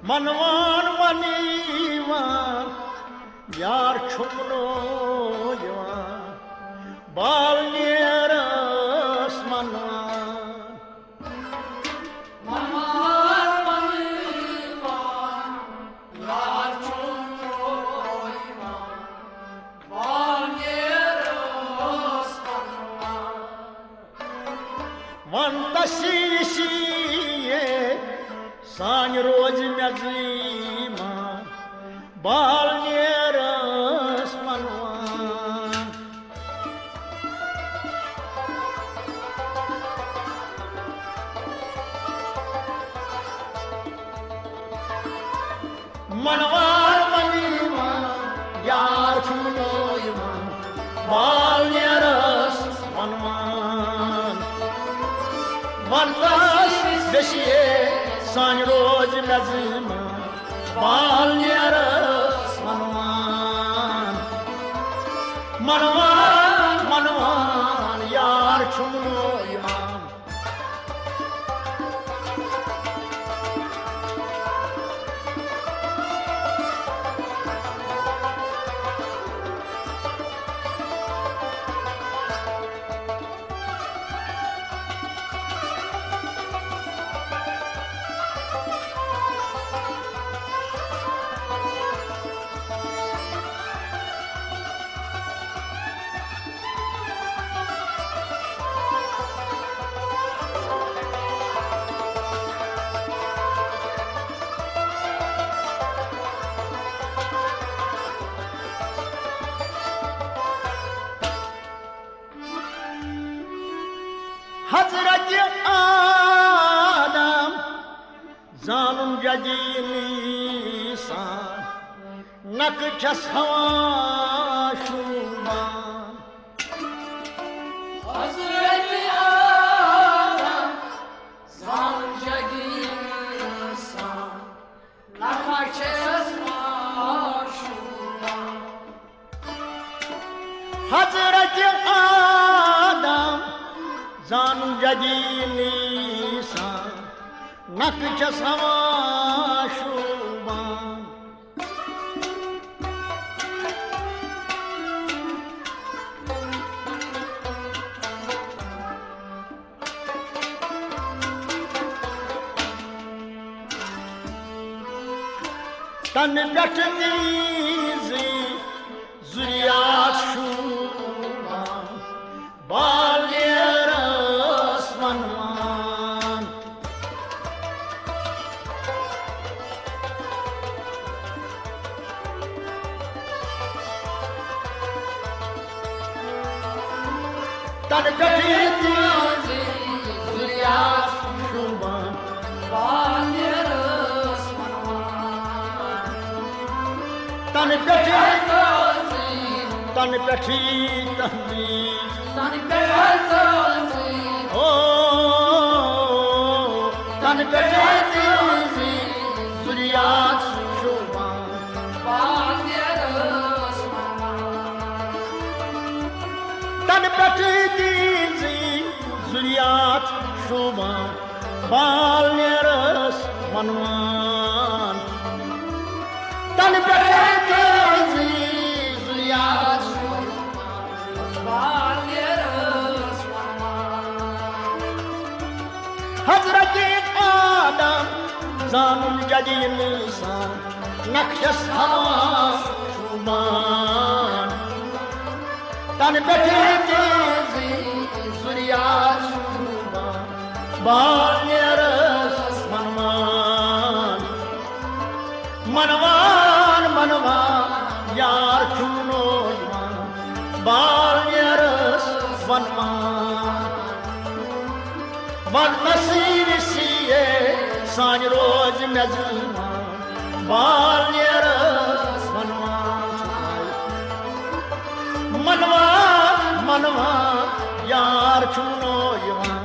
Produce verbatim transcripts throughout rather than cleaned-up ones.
منوان ونیوان، یار چھُم نہٕ یِوان، بال نیرس منوان۔ منوان ونیوان، یار چھُم نہٕ یِوان، بال نیرس منوان۔ وَن تَسی وِسی یے سانہِ روزِ مےٚ زیٖمان، بال نیرَس منوان۔ منوان ونیوان، یار چھُم نہٕ یِوان، بال نیرس منوان۔ وَن تَس وِسی یے سانہِ روزِ مےٚ زیٖمان، بال نیرس منوان۔ منوان، منوان، یار چھُم نہٕ یِوان۔ حضرت آدم زانُن جدی نیسان، نکہٕ چھس ہوا شوٗبان۔ حضرت آدم زانُن جدی نیسان، نکہٕ چھس ہوا شوٗبان۔ حضرت آدم زانُن جدی نیسان، نکہٕ چھس ہوا شوٗبان۔ تنہٕ پٮ۪ٹھٕ تِہنٛزٕے ذُریات شوٗبان، بال نیرس منوان۔ تنہٕ پٮ۪ٹھٕ تِہنٛزٕے ذُریات شوٗبان، بال نیرس منوان۔ تنہٕ پٮ۪ٹھٕ، تنہٕ پٮ۪ٹھٕ تنہٕ پٮ۪ٹھٕ تنہٕ پٮ۪ٹھٕ او، تنہٕ پٮ۪ٹھٕ تِہنٛزٕے ذُریات شوٗبان۔ تنہٕ پٮ۪ٹھٕ تِہنٛزٕے ذُریات شوٗبان، بال نیرس منوان۔ تنہٕ پٮ۪ٹھٕ تِہنٛزٕے ذُریات شوٗبان، بال نیرس منوان۔ حضرت آدم زانُن جدی نیسان، نکہٕ چھس ہوا شوٗبان۔ تنہٕ پٮ۪ٹھٕ تِہنٛزٕے ذُریات شوٗبان، بال نیرس منوان۔ منوان، منوان، یار چھُم نہٕ یِوان، بال نیرس منوان۔ وَن تَسی وِسی یے سانہِ روزِ مےٚ زیٖمان، بال نیرس منوان۔ منوان، منوان، یار چھُم نہٕ یِوان۔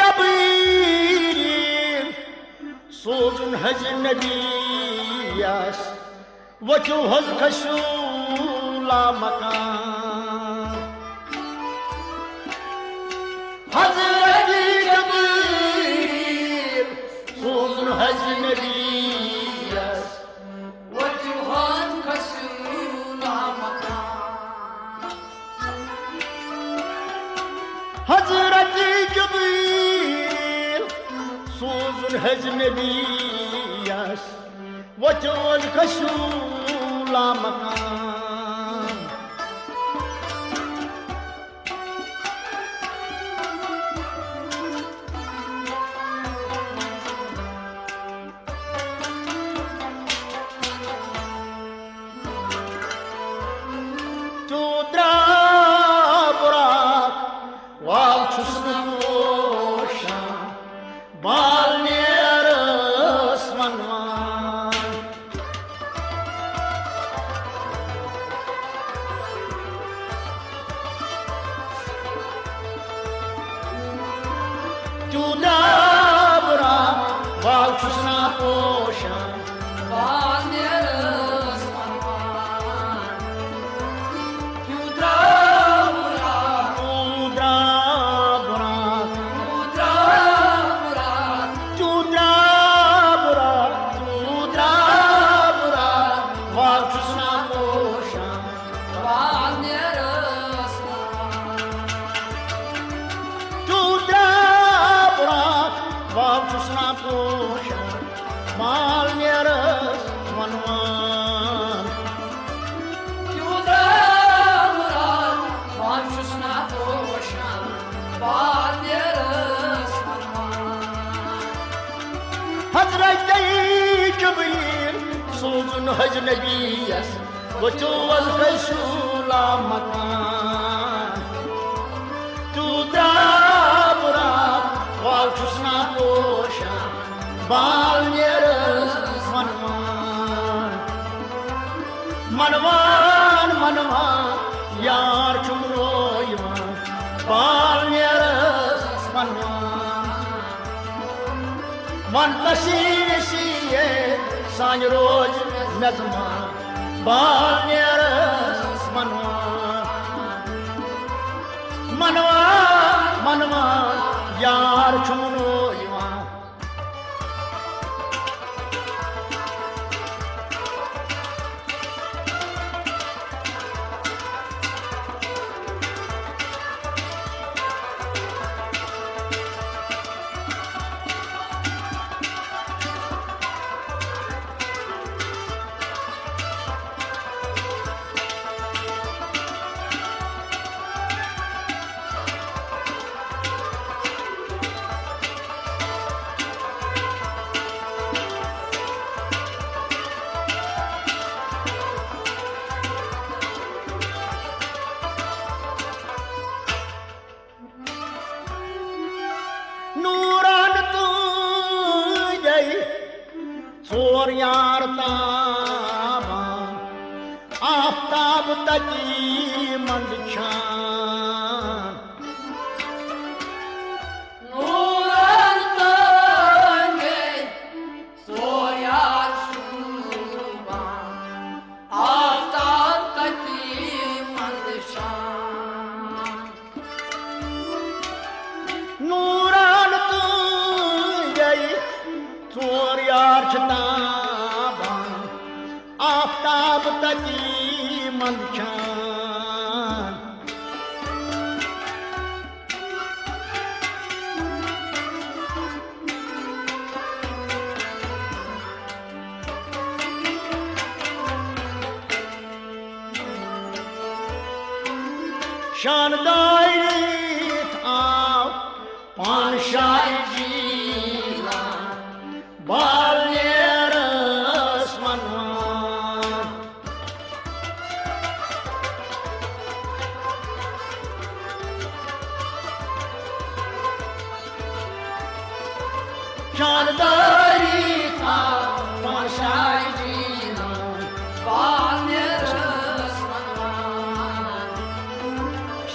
جبریل سوزُن حض نبیَس، وۄتھِو حض کھسِو لامکان۔ حضرت جبریل سوزُن حض نبیَس، وۄتھِو حض کھسِو لامکان۔ حضرت جبریل سوزُن حض نبیَس، وۄتھِو حض کھسِو لامکان۔ تیوٗت درٛاو بُراق، واو چھُس نہٕ پوشان، بال نیرس وَنوان۔ تیوٗت درٛاو بُراق، واو چھُس نہٕ پوشان، بال نیرس وَنوان۔ تیوٗت درٛاو بُراق، تیوٗت درٛاو بُراق، تیوٗت درٛاو بُراق، تیوٗت درٛاو بُراق، تیوٗت درٛاو بُراق، واو چھُس نہٕ پوشان، بال نیرس وَنوان۔ تیوٗت درٛاو بُراق، واو چھُس نہٕ پوشان، بال نیرس وَنوان۔ تیوٗت درٛاو بُراق، واو چھُس نہٕ پوشان، بال نیرس وَنوان۔ حضرت جبریل سوزُن حض نبیَس، وۄتھِو حض کھسِو لامکان۔ تیوٗت درٛاو بُراق، واو چھُس نہٕ پوشان، بال نیرس وَنوان۔ وَنوان، وَنوان، یار چھُم نوٚو یِوان، بال نیرس وَنوان۔ وَن پسیٖنہٕ سیے سانہِ روزِ مےٚ زمان، بال نیرس وَنوان۔ وَنوان، وَنوان، یار چھُم نوٚو یِوان۔ نورن تُہنٛدے ژور یار تابان، آفتاب تتی منٛد چھان۔ نورن تُہنٛدے ژور یار شوٗبان، آفتاب تتی منٛد چھان۔ نورن تُہنٛدے ژور یار چھِ تابان، آفتاب تتی منٛد چھان۔ شاندٲری آو پان شاہ جیلان، بال نیرس وَنوان۔ شاندٲری آو پان شاہ جیلان، بال نیرس وَنوان۔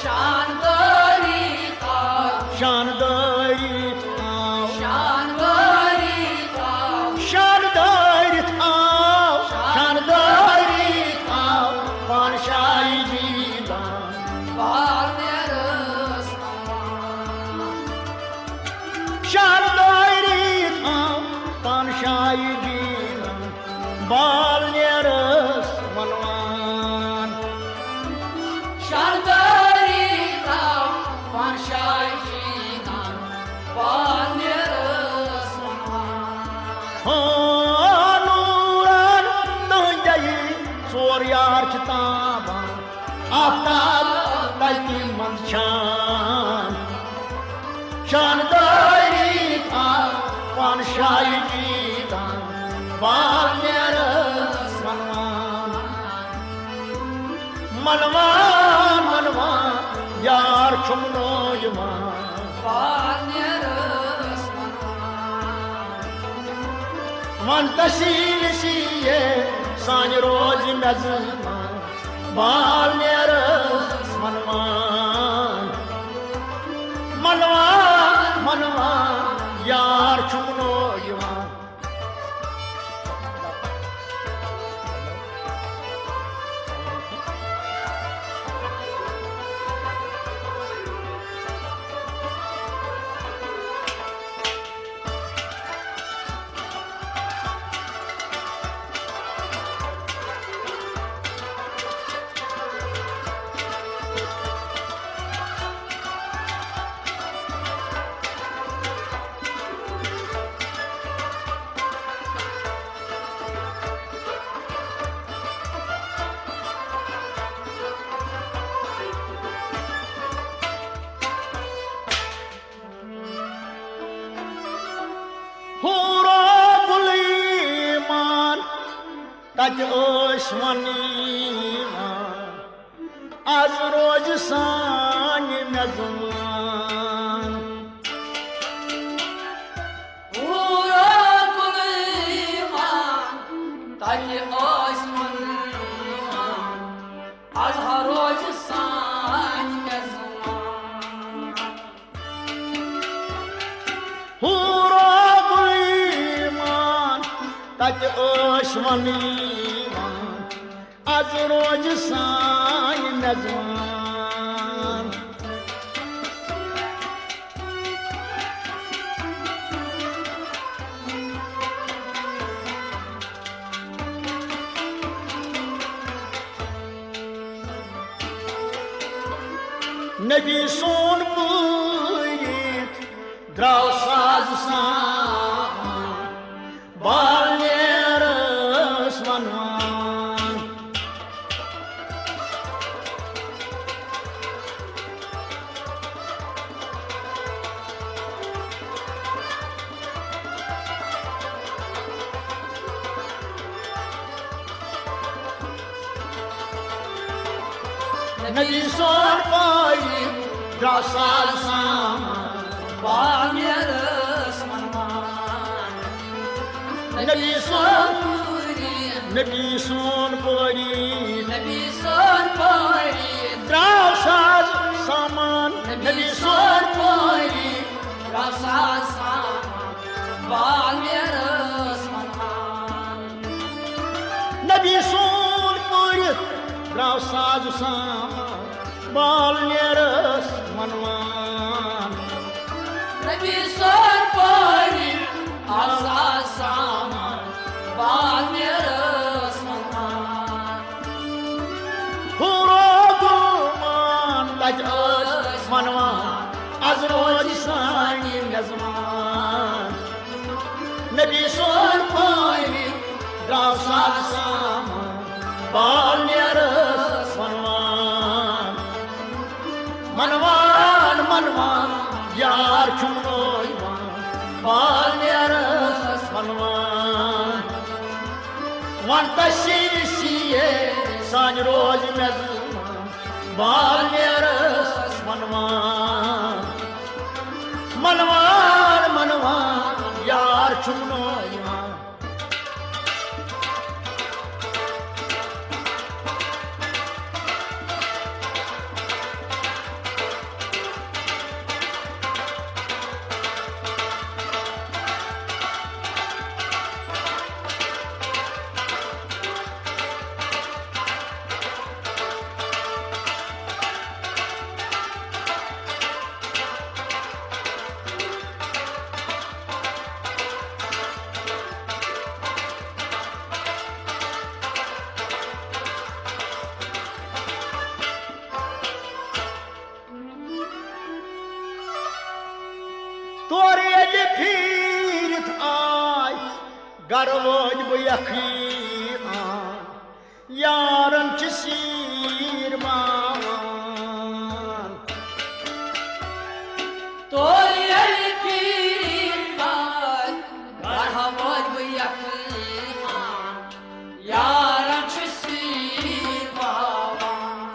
شاندٲری آو، شاندٲری آیہِ دیٖنن بال نیرس وَنوان۔ شاندٲری تھاو پان شاہی دیٖنن بال نیرس وَنوان۔ ہاں، نوٗرن تُہنٛدے ژور یار چھِ تابان۔ آفتاب تتہِ منٛز چھان۔ شاندٲری تھاو پان شاہی دیٖنن بال نیرس وَنوان۔ منوان، منوان، یار چھُم نہٕ یِوان۔ بال نیرس وَنوان۔ وَن تسی وِسی یے سانہِ روزِ میزبان۔ بال نیرس منوان۔ منوان، منوان، یار چھُم نہٕ یِوان۔ حورا گُل ایمان، تتہِ ٲسۍ وَنان، از روزِ سانہِ میزبان۔ حورا گُل ایمان، تتہِ ٲسۍ وَنان، از روزِ سانہِ میزبان۔ حورا گُل ایمان، تتہِ ٲسۍ وَنان، از روزِ سانہِ میزبان۔ نبی سون پٲرِتھ درٛاو ساز سان، بال نیرس وَنوان۔ نبی سون پٲرِتھ درٛاو ساز سان، بال نیرس وَنوان۔ نبی سون پٲرِتھ، نبی سون پٲرِتھ، نبی سون پٲرِتھ درٛاو ساز سامان۔ نبی سون پٲرِتھ درٛاو ساز سامان، بال نیرس وَنوان۔ نبی سون پٲرِتھ درٛاو ساز سامان، بال نیرس وَنوان۔ نبی سون پٲرِتھ درٛاو ساز سامان، بال نیرس وَنوان۔ حورا گُل ایمان، تتہِ ٲسۍ وَنوان، از روزِ سانہِ میزبان۔ نبی سون پٲرِتھ درٛاو ساز سامان، بال نیرس وَنوان۔ منوان، منوان، یار چھُم نہٕ یِوان، بال نیرس وَنوان۔ وَن تسی وِسی یے سانہِ روزِ میزبان، بال نیرس وَنوان۔ منوان، منوان، یار چھُم نہٕ یِوان۔ گرٕ وٲتۍ بہٕ یخی آن، یارن چھِ سیٖر باوان۔ تورٕ ییٚلہِ پھیٖرۍ وٲتۍ، گرٕ وٲتۍ بہٕ یخی آن، یارن چھِ سیٖر باوان۔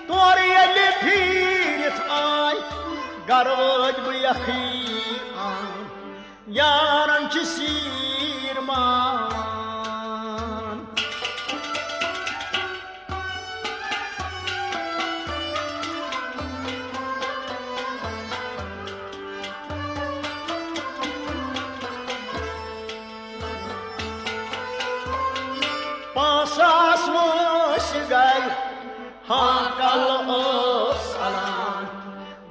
تورٕ ییٚلہِ پھیٖرِتھ آے، گرٕ وٲتۍ بہٕ یخی آن، یارن چھِ سیٖر باوان۔ پانٛژھ ساس وٲنٛسہِ گٔے، ہاں کل اوس سلام،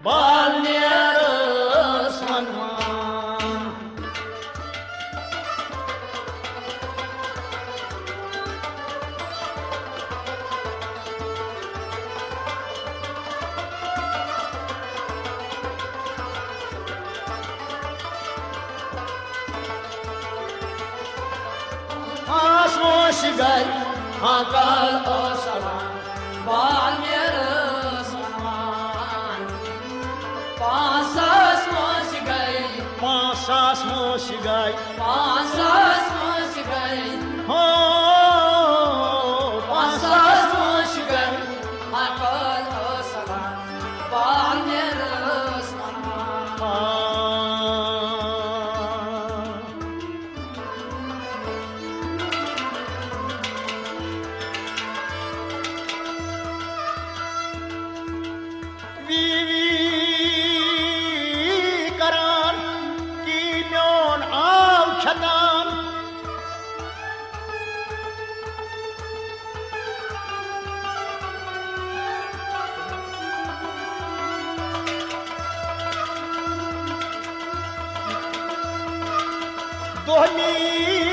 بال نیرس ونوان۔ آس وٲنٛسہِ گٔے، ہاں کل اوس سلام، بال نیرس ونوان۔ پانٛژھ ساس وٲنٛسہِ گٔے، پانٛژھ ساس وٲنٛسہِ گٔے، پانٛژھ ساس وٲنٛسہِ گٔے، ہو، پانٛژھ ساس وٲنٛسہِ گٔے، ہاں کل اوس سلام، بال نیرس ونوان۔ وی وی کران، کی میون آو چھکان۔ دۄہ میٖٹھۍ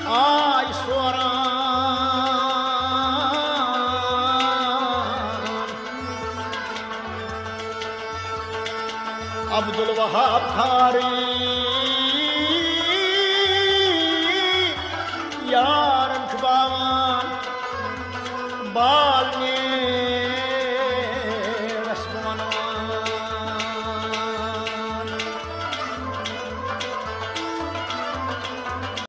آے سوران۔ عبدالوہاب کھارٕنۍ یارن چھُ باوان، بال